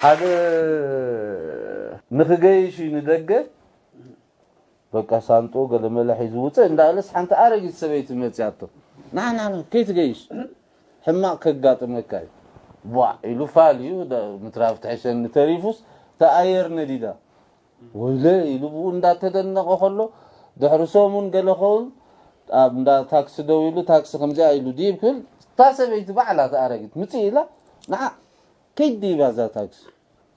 ሓደ ንክገይሽ እዩ ንደገ፣ በቃ ሳንጦ ገለመለ ሒዙ ውፅእ እንዳለስ ሓንቲ ኣረጊት ሰበይቲ መፅያቶ። ና ና ና፣ ከይትገይሽ ሕማቕ ከጋጥመካ እዩ። ቧዕ ኢሉ ፋል እዩ። ደ-፣ ምትራፍ ትሕሸኒ ተሪፉስ፣ ተኣየር ነዲዳ። ወይለ ኢሉ ብኡ እንዳተደነቐ ከሎ፣ ድሕሪ ሰሙን ገለ ኸውን ኣብ እንዳ ታክሲ ደው ኢሉ፣ ታክሲ ከምዚኣ ኢሉ ድይብ ክብል፣ እታ ሰበይቲ ባዕላ እታ ኣረጊት ምፅእ ኢላ፣ ንዓ ከይዲ ኢባ እዛ ታክሲ።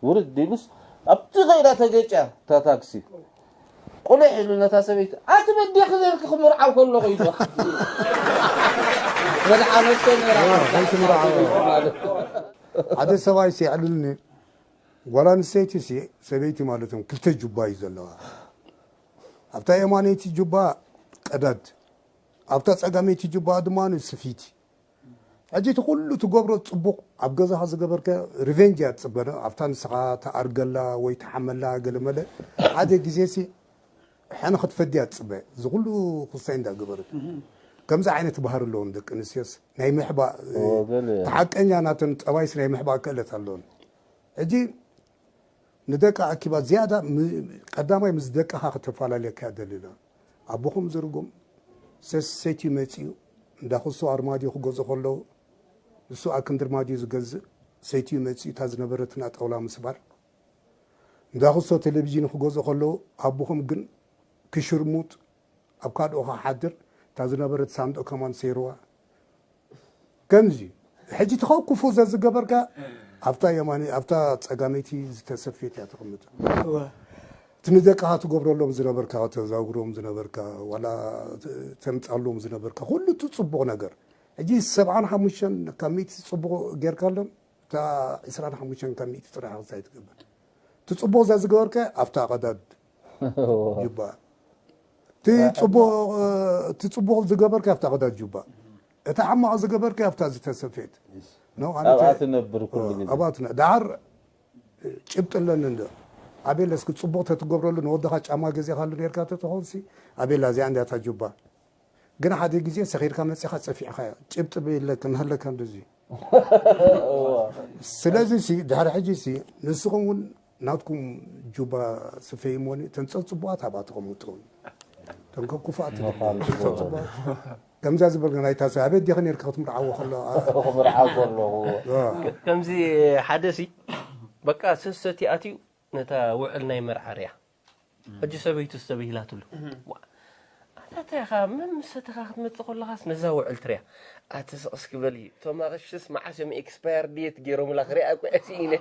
ውርድ ኢሉስ ኣብቲ ከይዳ ተገጭያ እታ ታክሲ። ቁልሕ ኢሉ ነታ ሰበይቲ፣ ኣቲ በዲኺ ነርኪ ክምርዓው ከለኹ ኢሉ። መልዓለቶ ነይራ። ከይትምርዓው። ማለት። ሓደ ሰብኣይ ሲዕልልኒ፣ ጓል ኣንስተይቲ ሲ-፣ ሰበይቲ ማለት እዮም፣ ክልተ ጁባ እዩ ዘለዋ። ኣብታ የማነይቲ ጁባ ቀዳድ፣ ኣብታ ጸጋመይቲ ጁባ ድማ ስፊቲ። ሕጂ እቲ ኩሉ ትገብሮ ጽቡቕ ኣብ ገዛኻ ዝገበርከ ሪቨንጅ እያ ትጽበ። ኣብታ ንስኻ ተኣርገላ ወይ ተሓመላ ገለመለ፣ ሓደ ግዜ ሲ ሕነ ክትፈዲ እያ ትጽበ። እዚ ኩሉ ክሳይ እንዳገበረት። ከምዚ ዓይነት ባህሪ ኣለዎም ደቂ ኣንስትዮስ፣ ናይ ምሕባእ፣ እዎ፣ ገለ። እቲ ሓቀኛ ናተን ጠባይስ ናይ ምሕባእ ክእለት ኣለዎን። ሕጂ ንደቃ ኣኪባ ዝያዳ ም-፣ ቀዳማይ ምስ ደቃኻ ከተፈላለየካ እያ ደልላ። ኣቦኹም ዝርጉም ሰስ-፣ ሰይትዩ መጺኡ፣ እንዳ ክሱ ኣርማድዮ ክገዝኡ ከለዉ፣ ንሱ ኣክንዲ ኣርማድዮ ዝገዝእ፣ ሰይትዩ መጺኡ እታ ዝነበረትና ጣውላ ምስባር። እንዳ ክሶ ቴሌቪዥን ክገዝኡ ከለዉ፣ ኣቦኹም ግን ክሽርሙጥ ኣብ ካድኦኻ ሓድር፣ እታ ዝነበረት ሳንዱቕ ከማን ሰይርዋ። ከምዚ፣ ሕጂ ተኸኩፉ ዘዝገበርካ፣ ኣብታ የማኒ-፣ ኣብታ ጸጋመይቲ ዝተሰፍየት እያ ተቐምጥ። እወ። እቲ ንደቅኻ ትገብረሎም ዝነበርካ፣ ተዛውሮም ዝነበርካ፣ ዋላ ተ-፣ ተምጻሎም ዝነበርካ፣ ኩሉ እቲ ጽቡቕ ነገር። ሕጂ ሰብዓን ሓሙሽተን ካብ ሚእቲ ጽቡቕ ጌርካሎም፣ እታ ዒስራን ሓሙሽተን ካብ ሚእቲ ጥራሕ ክሳይ ትገብር። እቲ ጽቡቕ ዘዝገበርካ፣ ኣብታ ቀዳድ ጅባ። እቲ ጽቡቕ፣ እቲ ጽቡቕ ዝገበርካ፣ ኣብታ ቀዳድ ጅባ። እቲ ሕማቕ ዝገበርካ፣ ኣብታ ዝተሰፍየት። ኖ፣ ኣነ ኣብኣ ተ-፣ ትነብር ኩሉ ግዜ። ኣብኣ ትነ-፣ ደሓር ጭብጢ ኣለኒ እንዶ። ኣቤላ፣ እስኪ ጽቡቕ ተትገብረሉ፣ ንወድኻ ጫማ ገዚእኻሉ ኔርካ ተትኾንሲ፣ ኣቤላ፣ እዚኣ እንድያ እታ ጁባ። ግን ሓደ ግዜ ሰኺርካ መጺኻ ጸፊዕኻያ። ጭብጢ ብለ ክንህለካ እንደዚ። እዋ። ስለዚ ሲ፣ ድሕሪ ሕጂ ሲ፣ ንስኹም እውን ናትኩም ጁባ ስፈይሞኒ፣ ተን ጸጽቡቓት ኣብኣ ተቐምጡ። ተን ከኩፋት ምዃን ተን ጽቡቕ። ጸጽቡቓት። ከምዛ ዝበልካ ናይታ ሰብ፣ ኣቤት ዲኺ ኔርካ ክትምርዓዎ ከሎ፣ ኣ-፣ ክምርዓው ከለኹ። ኣ። ከምዚ ሓደ ሲ፣ በቃ ሰሰቲ ኣትዩ ነታ ውዕል ናይ መርዓ ርያ። ሕጂ ሰበይቱ ዝተበሂላትሉ። ዋ፣ ኣታ እንታይ ኢኻ? መን ምስ ሰተኻ ክትመጽእ ከለኻስ ነዛ ውዕል ትርያ? ኣቲ ስቕ እስኪ በሊ። እቶም ኣቕሽስ መዓስ እዮም ኤክስፓየር ዴት ገይሮምላ ክሪኣ እኮ እየ ስኢነ።